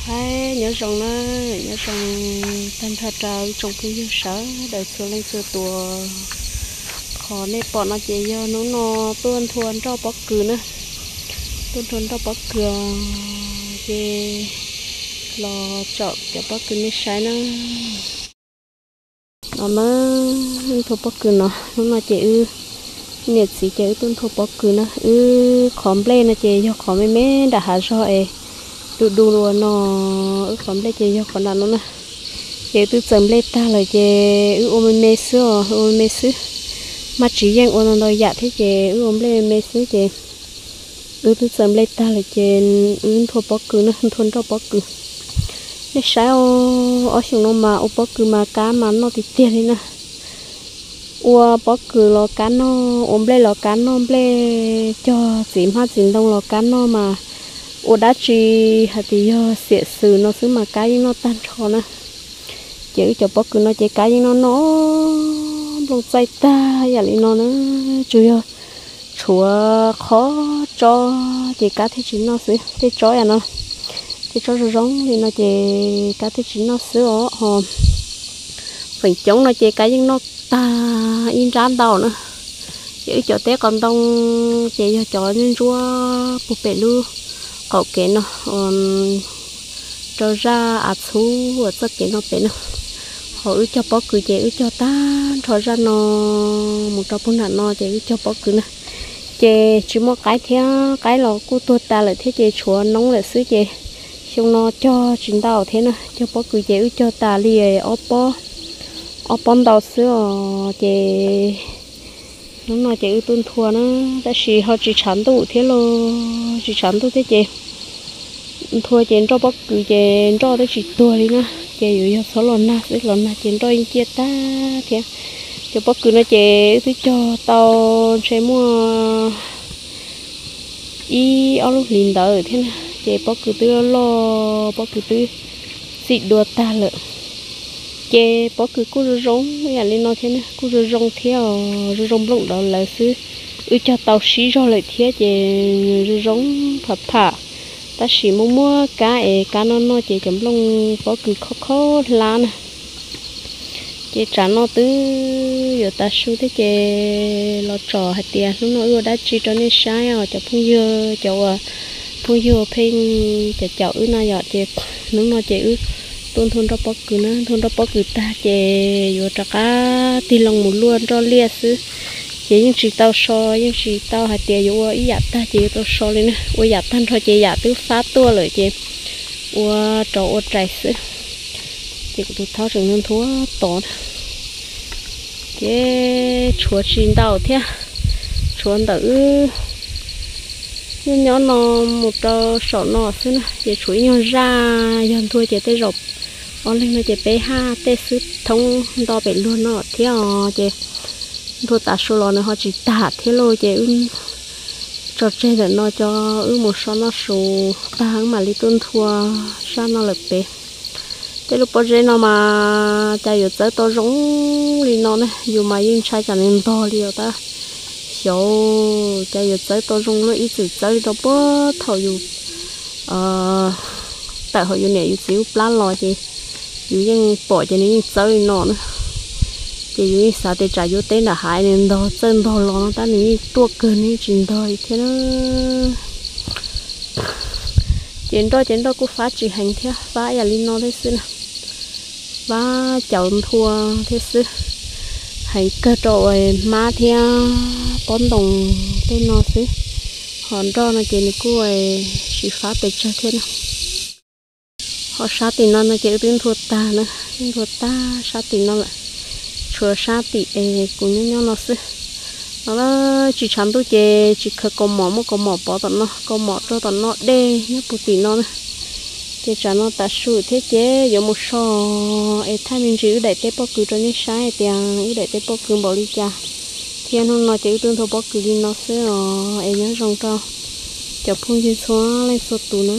Aib, nyob zoo na, nyob zoo tag nrho rau ib tsoom phooj ywg sawv daws txhua leej txhua tus. Qhov nej pom no ces yog hnub no tuaj nthua nroj pob kws na, tuaj nthua nroj pob kws os, ces los tsom cov pob kws nej saib na. No na, nthua pob kws no, hnub no ces wb niam txiv ces wb tuaj nthua pob kws na. Wb qhov nplej no ces yog qhov me me nram hav zog es du du luas no, wb qhov nplej ces yog qhov nram no na. Ces wb twb txaws nplej tag lawm ces wb ua me me xwb os, ua me me xwb. Maj tsis yeej ua ntau ntau yam thiab ces wb ua nplej me me xwb ces wb twb txaws nplej tag lawm ces wb nthua pob kws na, nthua nroj pob kws. Nej saib os, ob xyoos no mas ua pob kws mas kab mas noj tiag tiag li na. Ua pob kws los kab noj, ua nplej los kab noj, nplej cog txiv hmab txiv ntoo los kab noj mas ua dab tsi hais tias yog xiam xws no xwb mas kab yeej noj tag nrho na. Ces wb cov pob kws no ces kab yeej noj noj nplooj txaij tag yam li no na, tsuas yog tshuav qhov tsob ces kab thiaj tsis noj xwb. Tej tsob yam no, tej tsob zoo zoo li no ces kab thiaj tsis noj xwb os. Ho feem coob no ces kab yeej noj tag ib nrab ntau na. Ces wb cov teb qos ntoo ces yog cov ntsuab ntsuab puag pem lub qaum kev no, rau zaj av txhub uas txoj kev no pem no. Ho wb cog pob kws ces wb cog tag nrho zaj no mus rau puag nram no ces wb cog pob kws na. Ces tsis muaj qaib thiab, qaib los kuj tuag tas lawm thiab ces tshuav noob lawm xwb ces xyoo no cog tsis ntau thiab na. Cog pob kws ces wb cog tas li ob pob, ob pob ntau xwb os. Ces hnub no ces wb tuaj nthua na, tab sis ho tsis tshav ntuj thiab los, tsis tshav ntuj thiab ces nthua ces nroj pob kws ces nroj twb tsis tuag li na. Ces yuav yog txhob los nag xwb, los nag ces nroj yeej ciaj tag thiab. Cov pob kws no ces wb twb cog tau ntshe muaj ib ob lub hlis ntawd thiab na. Ces pob kws twb loj loj, pob kws twb txim dua tag lawm. Ces pob kws kuj zoo zoo ib yam li no thiab na, kuj zoo zoo thiab os, zoo zoo nplooj dov lawv xwb. Wb cog tau sib zog lawm thiab ces zoo zoo pham pham. Tab sis muaj muaj kab es kab noj noj ces cov nplooj pob kws khob khob hlab na. Ces tsam no twb yuav tav su thiab ces los tsom hais tias hnub no wb ua dab tsi rau nej saib os cov phooj ywg, cov uas phooj ywg pheej caum caum wb no yom. Ces hnub no ces wb tuaj nthua nroj pob kws na, nthua nroj pob kws tag ces yuav rov qab tig loo mus luaj nroj liaj xwb. Ces yeej tsis tau so, yeej tsis tau hais tias yuav ua ib yam tag ces yuav tau so li na. Ua yam tag nrho ces yam twb fab tuaj lawm ces ua rov ua rais xwb. Ces kuv tus thaub tseem nthua tod na. Ces tshuav tsis ntau thiab, tshuav ntawm wb nyob nyob no mus rau saum no xwb na. Ces tshuav ib nyuag zaj, yog nthua ces tej zaum ob leeg no ces peb haj tej xwb, thoob nto pem luag no thiab os. Ces nthua tav su los nws ho tsis tag thiab lauj. Ces wb tso tseg ntawm no, cov wb mus so noj su tag wb mam li tuaj nthua zaj no lawm pem. Tej lub pob zeb no mas cas yuav txawb tau zoo li no ne, yus mas yeej ntshai tsam nws ntog li os tab. Xyov cas yuav txawb tau zoo luaj, ib txwm txawb li rau puag thaum yus tawm hauv yus niam yus txiv lub plab los ces yus yeej pom ces nws yeej txawb li no na. Ces yus yeej xav tias tsam yuav teb nram hav nws ntog txawj ntog los no tab nws yeej ruaj kawg nws yeej tsis ntog li thiab na. Ces nroj ces nroj kuj fab tsis heev thiab, fab yam li no thiab xwb na. Fab cauv nthua thiab xwb, heev kawg rau uas hmab thiab pob ntoos tej no xwb. Ho nroj no ces nws kuj tsis fab pes tsawg thiab na. Ho sab tim no no ces wb twb nthua tag na, twb nthua tag sab tim no lawm. Tshuav sab tim es kuv nyob nyob no xwb. No tsis tshav ntuj ces tsis khaws kaus mom, muaj kaus mom pov tom no, kaus mom rau tom no dej nyob puag tim no na. Ces tsam no tav su thiab ces yuav mus so es thaij me ntsis wb daim teb pob kws rau nej saib tias wb daim teb pob kws npaum li cas. Thiab hnub no ces wb twb nthua pob kws li no xwb os, es nyob zoo rau cov phooj ywg txhua leej txhua tus na.